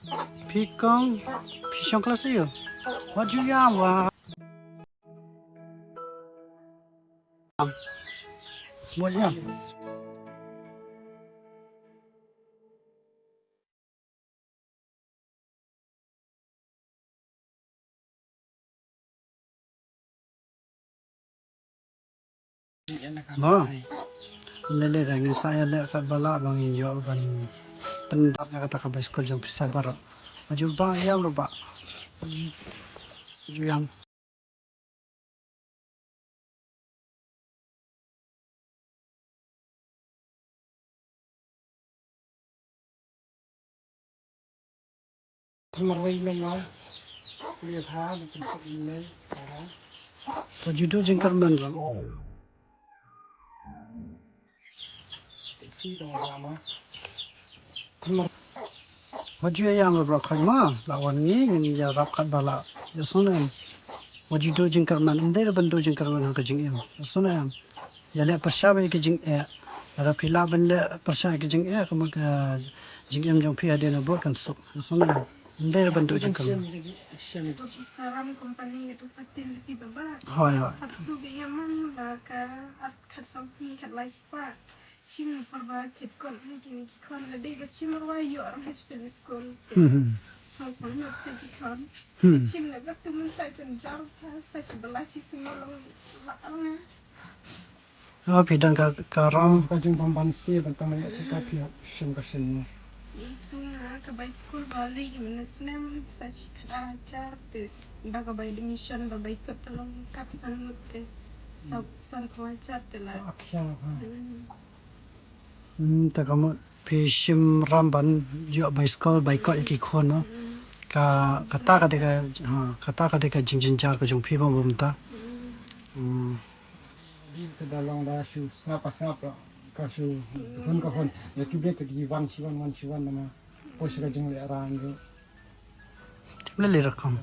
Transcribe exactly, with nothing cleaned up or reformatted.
Phi kong, phi shong klas aiu? Wat ju ïam, wa. Wat ïam. Mo. Lele da ngin sa ïaleh katba lah ba ngin ïoh ban pyndap ïa kata ka bicycle jong phi sa baroh. Aju ba ïam ruh ba. Ju ïam. Tang marwei mei ngai. Kuliah tha, ni pynsuk mei, tara. Wat ju duh jingkyrmen ruh. Taxi tang rama. Tang mar- Wat ju ïam ruh ba khoi ma, la wan ngi ngin ïarap katba lah. Ïa sngewsih em. Wat ju duh jingkyrmen, ym dei ban duh jingkyrmen ha ka jingim. Ïa sngewsih em. Ïaleh pyrshah bad ïa ki jingeh. Lada phi lah ban leh pyrshah ïa ki jingeh, kumno ka jingim jong phi hadien ba kan suk. Ïa sngewsih em. Ym dei ban duh jingkyrmen. Saram company itu sakti lagi baba. Hoi, hoi. Hap su bi yaman ba ka at khat saw sngi khat lai spah. Shim por ba kit kon ki ki khon la dei ba shim rwai ïoh ar haj pil skul. Hmm, hmm. Saw por ïoh sa ki khon. Hmm. Shim la ba tu mun sa jan jar pha sa shi bala shi sima long la ar nga. Oh, phi don ka, ka ram. Ka jingpang ban se ban tang ïa ka phi shim ka shin. Sum nga ka bai skul ba lei ki mynne snem sa shi khat ar hajar te ba ka bai admission ba bai kot te long kap san ngut te. Sa san khat ar hajar te la. Akhia ha. Hmm. Hmm, te ka mut phi shim ram ban ïoh bai skul bai kot ïa ki khun no. Ka, kata ka dei ka, ha, kata ka dei ka jingjynjar ka jong phi bym bym ta. Hmm. Dei te da long da shu sngap pa sngap ka shu hun ka hun. Ïa ki bek ki wan shi wan wan shi wan na ma. Poi sha ka jingleh rang ju. Lele rakam.